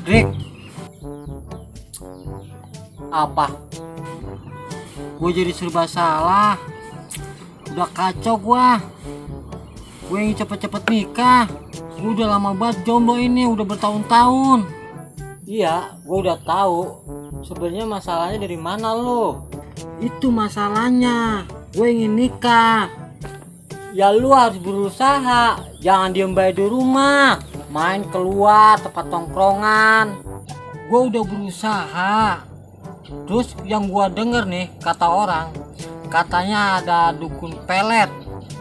Rick, apa? Gue jadi serba salah. Udah kacau gua. Gue ingin cepet-cepet nikah. Gue udah lama banget jomblo ini, udah bertahun-tahun. Iya, gue udah tahu. Sebenarnya masalahnya dari mana lo? Itu masalahnya. Gue ingin nikah. Ya lu harus berusaha. Jangan diem baik di rumah. Main keluar tempat tongkrongan. Gue udah berusaha. Terus yang gue denger nih kata orang, katanya ada dukun pelet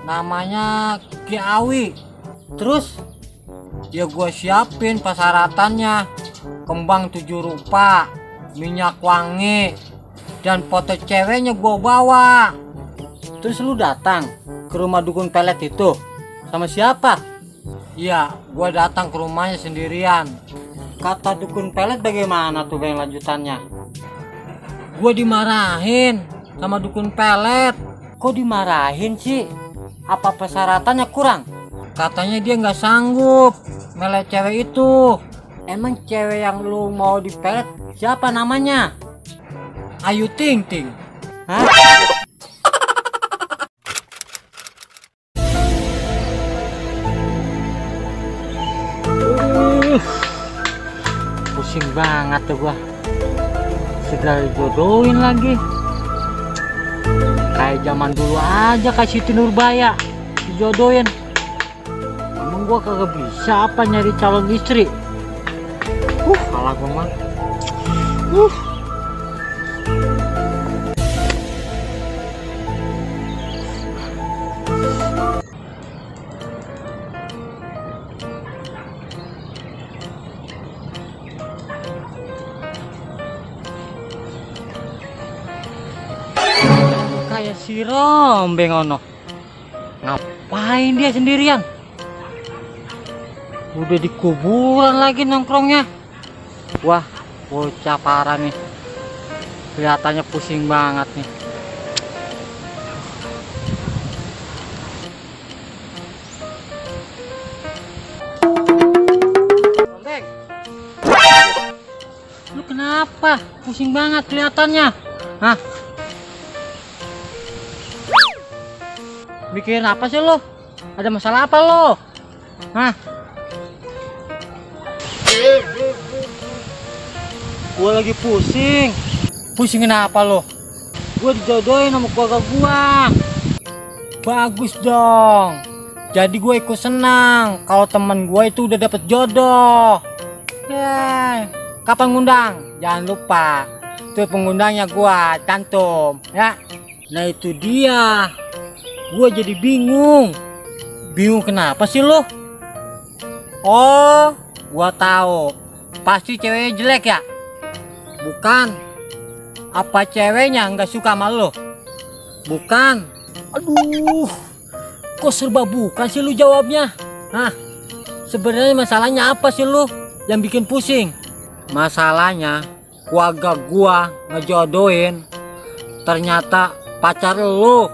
namanya Ki Awi. Terus ya gue siapin persyaratannya, kembang 7 rupa, minyak wangi, dan foto ceweknya gue bawa. Terus lu datang ke rumah dukun pelet itu sama siapa? Iya, gue datang ke rumahnya sendirian. Kata dukun pelet bagaimana tuh yang lanjutannya? Gue dimarahin sama dukun pelet. Kok dimarahin sih? Apa persyaratannya kurang? Katanya dia nggak sanggup melet cewek itu. Emang cewek yang lu mau dipelet siapa namanya? Ayu Ting Ting. Hah? Pusing banget tuh gua. Segala dijodohin lagi. Kayak zaman dulu aja kayak Siti Nurbaya dijodohin. Emang gua kagak bisa apa nyari calon istri? Kalah gua mah. Kayak si Rombeng ono. Ngapain dia sendirian? Udah di kuburan lagi nongkrongnya. Wah, bocah parah nih. Kelihatannya pusing banget nih. Rombeng, lu kenapa? Pusing banget kelihatannya. Hah? Mikirin apa sih lo? Ada masalah apa lo? Hah? Gue lagi pusing. Pusing kenapa lo? Gue dijodohin sama keluarga gue. Bagus dong. Jadi gue ikut senang kalau temen gue itu udah dapet jodoh. Kapan ngundang? Jangan lupa. Tuh pengundangnya gue cantum ya. Nah itu dia. Gue jadi bingung. Bingung kenapa sih lo? Oh, gue tahu. Pasti ceweknya jelek ya? Bukan. Apa ceweknya nggak suka sama lo? Bukan. Aduh, kok serba bukan sih lu jawabnya? Hah? Sebenarnya masalahnya apa sih lu yang bikin pusing? Masalahnya keluarga gua ngejodohin ternyata pacar lu.